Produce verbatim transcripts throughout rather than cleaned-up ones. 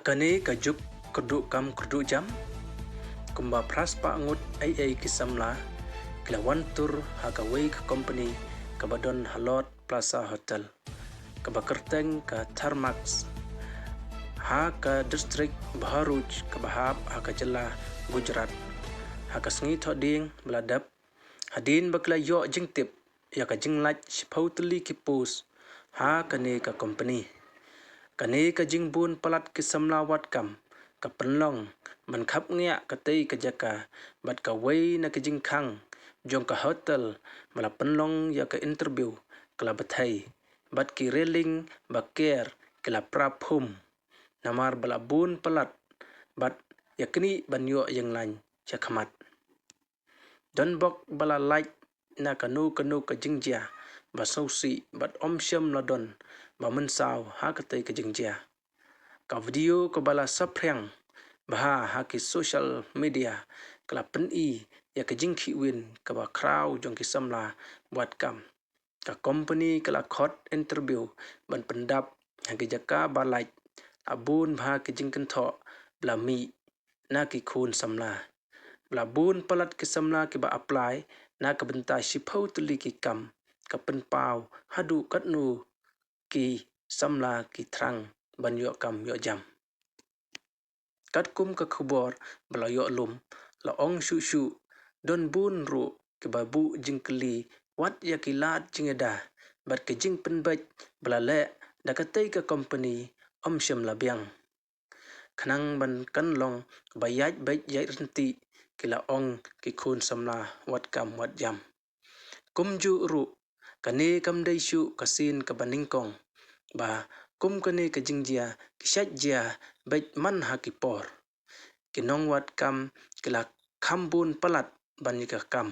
Kane ka juk kyrduh kam kyrduh jam, kumba phra spah ngut ei ei ki samla ki la wan tur ha kawei ka kompani kaba don halor Plaza Hotel, kaba kyrteng ka Tharmax, ha ka district Bharuch kaba hap ha ka jylla Gujarat, ha ka sngi Thohdieng ba la dep, hadien ba ki la ïoh jingtip ïa ka jinglait shiphew tylli ki post ha kane ka kompani. Kane ka jingbun palat ki samla wad kam ka pynlong ban khapngiah katei ka jaka, bad kawei na ki jingkhang jong ka hotel ba la pynlong ïa ka interview ka la bthei, bad ki railing ba ker ki la pra phum, namar ba la bun palat bad ïa kine ban ïoh ïeng lain sha khmat. Don bok ba la lait na kano kano ka jingjia ba sngewsih bad ym shym la don ba mynsaw ha katei ka jingjia. Ka video kaba la saphriang bha ha ki social media ka la pyni ïa ka jingkhih win kaba khraw jong ki samla wad kam. Ka kompani ka la khot interview ban pyndap ha ki jaka ba lait, la bun bha ki jingkynthoh ba la mih na ki khun samla. Ba la bun palat ki samla kiba apply na ka bynta shiphew tylli ki kam, ka pynpaw haduh katno ki samla ki thrang ban ïoh kam ïoh jam. Katkum ka khubor ba la ïoh lum, la ong shuh shuh, don bun ruh kiba buh jingkylli wat ïa ki lad jingïada bad ki jingpynbeit ba la leh da katei ka kompani ym shym la biang. Khnang ban kan long ba ïaid beit ïaid ryntih, ki la ong ki khun samla wad kam wad jam. Kumjuh ruh, kane kam dei shuh ka sien kaba nyngkong ba kum kane ka jingjia ki shait jia beit man ha ki por. Ki nongwad kam ki la kham bun palat ban ïa ka kam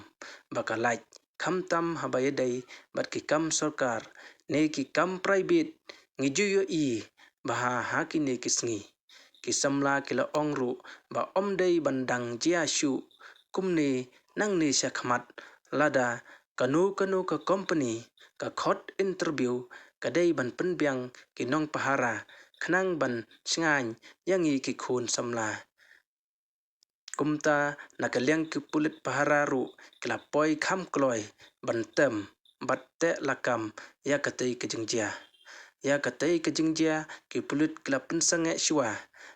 ba ka lait, khamtam haba ïadei bad ki kam sorkar ne ki kam private. Ngi ju ïohi bha ha kine ki sngi, ki samla ki la ong ruh ba ym dei ban dang jia shuh kumne nangne sha khmat, lada kano kano ka kompani ka khot interview ka dei ban pynbiang ki nongpahara khnang ban shngaiñ ïa ngi ki khun samla. Kumta na ka liang ki pulit pahara ruh ki la poi kham kloi ban tem bad teh lakam ïa katei ka jingjia. Ïa katei ka jingjia ki pulit ki la pynsangeh shuwa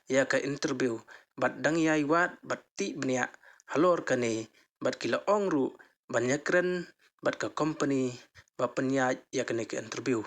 ïa ka interview bad dang ïai wad bad tih bniah halor kane, bad ki la ong ruh ban ïakren bad ka kompani ba pynïaid ïa kane ka interview.